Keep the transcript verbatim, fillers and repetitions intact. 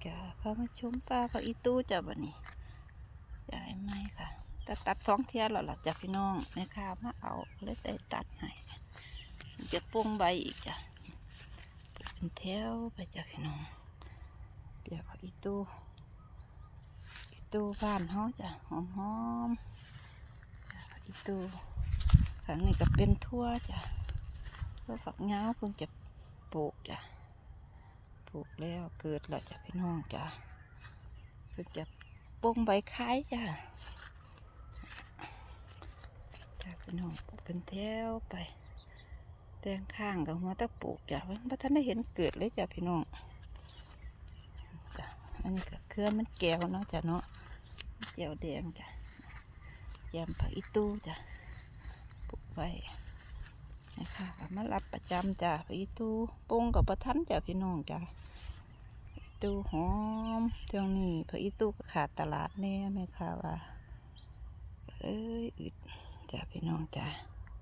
จ้ะ พามาชมป่าผักอีตู้จ้ะ บัดนี้ จ่ายไม่ค่ะ แต่ตัดสองเทื่อแล้วล่ะจ้ะพี่น้อง แม่ค้ามาเอา เลยได้ตัดให้ จะปลูกใบอีกจ้ะ เป็นแถวไปจ้ะพี่น้อง เดี๋ยวผักอีตู้ อีตู้บ้านเฮาจ้ะ หอมๆ จ้ะ ผักอีตู้ ข้างนี้ก็เป็นถั่วจ้ะ ถั่วฝักยาวเพิ่งจะปลูกจ้ะ ปลูกแล้วเกิดแล้วจ้ะพี่น้องจ้ะ เพิ่งจะปลูกใบขายจ้ะ จ้ะพี่น้อง ปลูกเป็นแถวไป แต่งข้างกับหัวตะปลูกจ้ะ มันบ่ทันได้เห็นเกิดเลยจ้ะพี่น้อง จ้ะ อันนี้ก็เครือมันแก้วเนาะจ้ะเนาะ แก้วแดงจ้ะ แยมผักอีตู้จ้ะ ปลูกไว้ นะคะ ก็มารับประจำจ้ะ ผักอีตู้ ปลูกกับบ่ทันจ้ะพี่น้องจ้ะ ผักอีตู้หอม ช่วงนี้ผักอีตู้ก็ขาดตลาดแน่แม่ค้าว่า เอ้ย อึดจ้ะพี่น้องจ้ะ